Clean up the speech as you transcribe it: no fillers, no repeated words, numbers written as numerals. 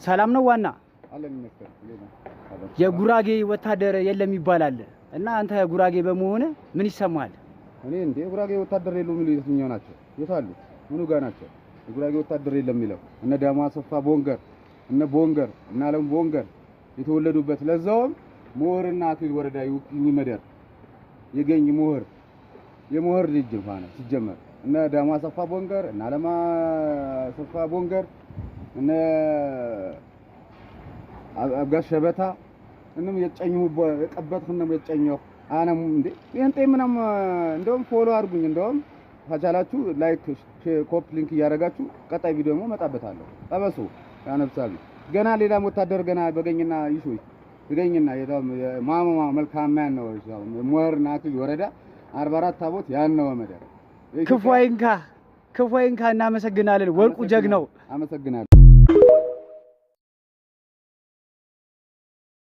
ሰላም ነው ዋና የጉራጌ ወታደር የለም ይባላል እና አንተ ጉራጌ በመሆንህ ምን ይሰማሃል? እኔ እንዴ ጉራጌ ወታደር የለም የሚሉ የትኛው ናቸው? የት አሉ? ምኑ ጋር ናቸው? የጉራጌ ወታደር የለም የሚለው እነ ዳማ አሰፋ ቦንገር፣ እነ ቦንገር፣ እነ አለም ቦንገር የተወለዱበት ለዛውም ምሁርና አክሊል ወረዳ ይመደር የገኝ ምሁር የምሁር ልጅ እንኳን ሲጀመር እነ ዳማ አሰፋ ቦንገር፣ እነ አለማ አሰፋ ቦንገር፣ እነ አብጋሽ ሸበታ እንም የጨኙ የቀበጥኩ ነው የጨኘው አነም እንዴ ጴንጤ ምናም እንደውም follow አድርጉኝ። እንደውም ከቻላችሁ like copy link እያደረጋችሁ ቀጣይ ቪዲዮ ደግሞ እመጣበታለሁ። ጠበሱ ያነብሳሉ ገና ሌላም ወታደር ገና በገኝና ይሹ ይገኝና የታም ማማማ መልካም ያን ነው ሞርና አክሊል ወረዳ 44 ታቦት ያን ነው መደር ክፉ አይንካ፣ ክፉ አይንካ። እናመሰግናለን። ወርቁ ጀግናው አመሰግናለሁ።